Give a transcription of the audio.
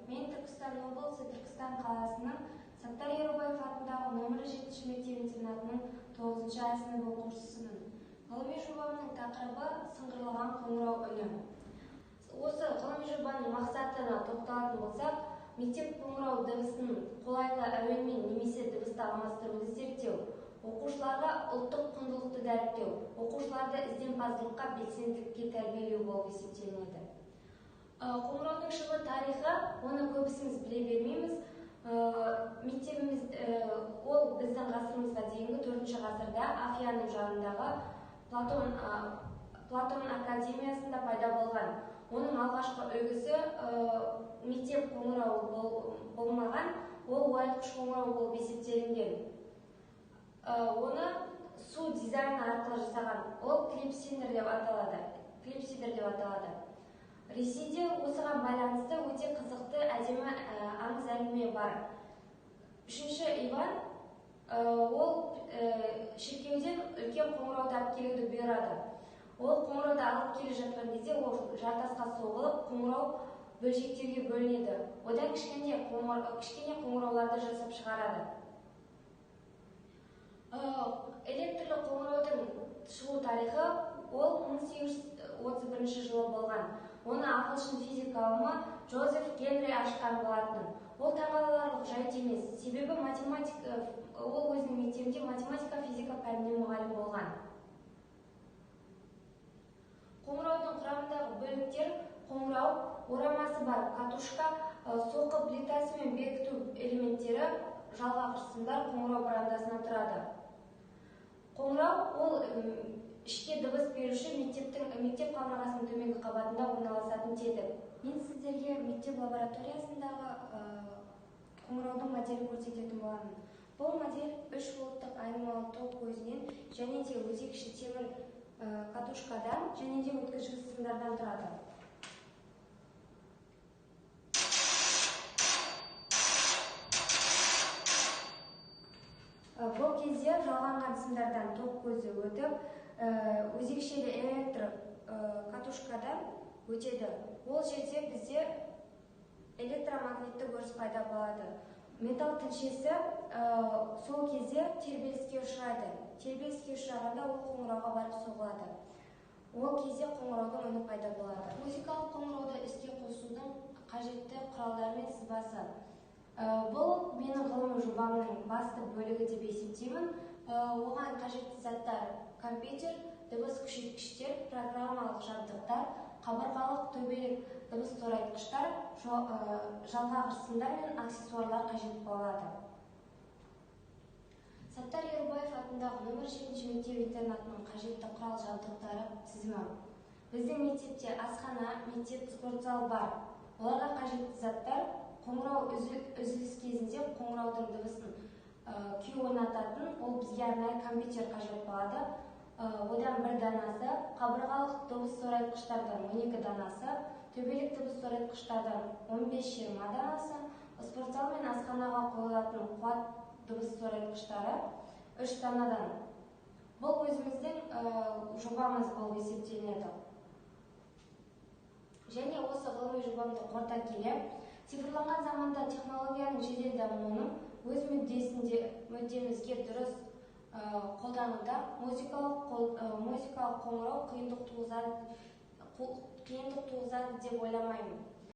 Мен Түркістан облысы Түркістан қаласының Саттар Ерубаев атындағы нөмірі 7 мектеп-интернатының 9-шы А сынып оқушысымын. Ғылыми жобамның тақырыбы сыңғырлаған қоңырау үні. Осы ғылыми жобаның мақсатына тоқталатын болсақ, мектеп қоңырау дыбысын қолайлы әуенмен немесе дыбысты алмастыруды зерттеу, оқушыларға ұлттық құндылықты дәріптеу, оқушыларды ізденімпаздылыққа, белсенділікке тәрбиелеу болып есептелінеді. Қоңыраудың шығу тарихы, оны көбісіміз біле бермейміз. Мектебіміз, ол біздің ғасырымызға дейінгі 4-ші ғасырда Афияның жанындағы Платон академиясында пайда болған. Оның алғашқы үлгісі мектеп қоңырауы болмаған, ол оятқыш қоңырау болып есептелінген. Оны су дизайны арқылы жасаған. Ол клипсидр деп аталады. Клипсидр деп аталады. Ресейде осыған байланысты өте қызықты, әдемі аңыз әңгіме бар. 3-ші Иван ол шіркеуден үлкен қоңырауды алып келуді бұйырады. Ол қоңырауды алып келе жатқан кезде ол жартасқа соғылып, қоңырау бөлшектерге бөлінеді. Одан кішкене қоңырауларды жасап шығарады. Электрлі қоңыраудың шығу тарихы ол 1831 жылы болған. Оны ағылшын физик ғалымы Джозеф Генри ашқан болатын. Ол таңғаларлық жайт емес, себебі ол өзінің мектебінде математика, физика пәнінен мұғалім болған. Қоңыраудың құрамындағы бөліктер: қоңырау, орамасы бар катушка, соққы плитасы мен бекіту элементтері, жалғағыш сымдар қоңырау бұрандасынан тұрады. Қоңырау ол ішке дыбыс беруші мектеп қабырғасының төменгі қабатында орналасатын тетік. Мен сіздерге мектеп лабораториясындағы қоңыраудың моделін көрсететін боламын. Бұл модель 3 волттық айнымалы ток көзінен және де өзекші темір катушкадан және де өткізгіш сымдардан тұрады. Бұл кезде жалғанған сымдардан ток көзі өтіп, өзекшелі электр катушкадан өтеді. Ол жерде бізде электромагнитті өріс пайда болады. Металл тілшесі сол кезде тербеліске ұшырайды. Тербеліске ұшырағанда ол қоңырауға барып соғылады. Ол кезде қоңыраудың үні пайда болады. Музыкалық қоңырауды іске қосудың қажетті құралдары мен сызбасы. Бұл менің ғылыми жобамның басты бөлігі деп есептеймін. Оған қажетті заттар: компьютер, дыбыс күшейткіштер, программалық жабдықтар, қабырғалық төбелік дыбыс торайтқыштар, жалғағыш сымдар мен аксессуарлар қажет болады. Саттар Ерубаев атындағы нөмір 7 мектеп-интернатының қажетті құрал жабдықтары тізімі. Біздің мектепте асхана, мектеп спортзал бар. Оларға қажетті заттар: қоңырау үзіліс кезінде қоңыраудың дыбысын күй ойнататын, ол бізге арнайы компьютер қажет болады. Одан бір данасы, қабырғалық дыбыс торайтқыштардан 12 данасы, төбелік дыбыс торайтқыштардан 15-20 данасы, спортзал мен асханаға қойылатын қуат дыбыс торайтқыштары 3 данадан. Бұл өзіміздің жобамыз болып есептелінеді. Және осы ғылыми жобамды қорыта келе, цифрланған заманда технологияның жедел дамуының өз мүддемізге дұрыс қолдануда музыкалық қоңырау қиындық туғызады деп ойламаймын.